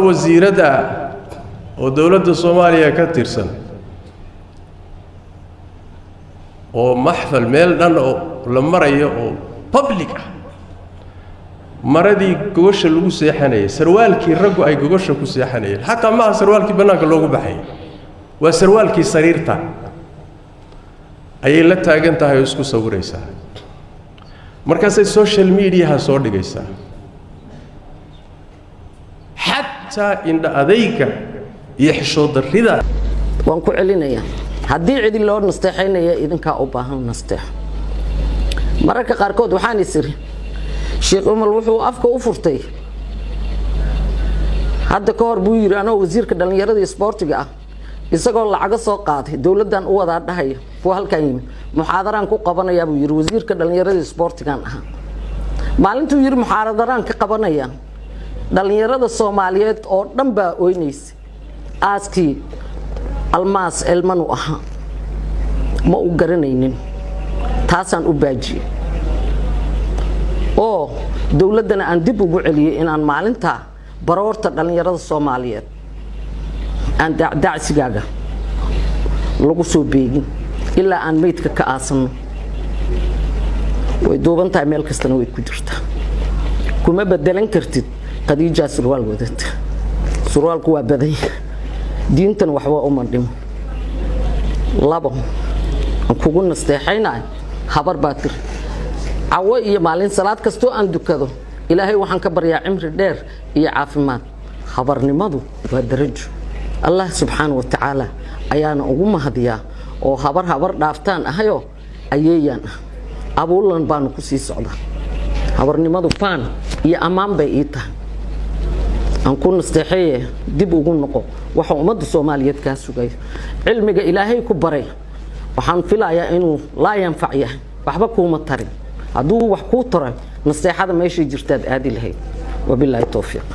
Wasiiradda oo dowladda Soomaaliya ka tirsan oo maxfal meel dhan oo la marayo oo public ah, maradii gogosha lagu seexanayay, sarwaalkii raggu ay gogosha ku seexanayeen, xataa maaha sarwaalkii bannaanka loogu baxayay, waa sarwaalkii sariirta, ayay la taagan tahay oo isku sawiraysaa. Markaasay social mediaha soo dhigaysaa. Xataa indha adayga iyo xishood darrida. Waan ku celinayaa, haddii cidi loo nasteexaynaya, idinkaa u baahan nasteexo. Mararka qaarkood waxaan is iri, Sheekh Umal wuxuu afka u furtay hadda ka hor, buu yidhi, anoo wasiirka dhallinyarada iyo isboortiga ah, isagoo lacago soo qaaday dowladdan u wadaa dhahaya kuwa halkan yimid, muxaadaraan ku qabanayaa, buu yidhi. Wasiirka dhallinyarada iyo isboortigan ahaa maalintuu yidhi muxaadaraan ka qabanaya. Dhallinyarada Soomaaliyeed oo dhan baa oynaysay. Aaskii Almaas Elmanu ahaa, ma u garanaynin. Taasaan u baajiyey oo dowladdana aan dib ugu celiyey inaan maalintaa baroorta dhallinyarada Soomaaliyeed aan daacdaacsigaaga lagu soo beegin ilaa aan meydka ka aasanno. Way duuban tahay, meel kastana way ku jirtaa. Kuma bedelan kartid Khadiijaa surwaal wadata. Surwaalku waa badanya, diintan waxba uma dhimo. Labo, aan kugu nasteexaynayo, habar baa tiri, cawo iyo maalin salaad kastoo aan dukado, Ilaahay waxaan ka baryaa cimri dheer iyo caafimaad. Habarnimadu waa darajo, Allah subxaana wa tacaala ayaana ugu mahadiyaa oo habar habar dhaaftaan ahayoo ayeeyaan ah, abuulan baanu ku sii socdaa. Habarnimadu faan iyo ammaan bay ii tahay. Aan ku nasteexeeye, dib ugu noqo waxa ummadda Soomaaliyeed kaa sugayo. Cilmiga Ilaahay ku baray waxaan filayaa inuu laa yanfac yahay, waxba kuuma tarin. Hadduu wax kuu taray, nasteexada meeshay jirtaad aadi lahayd. Wabilaahi towfiiq.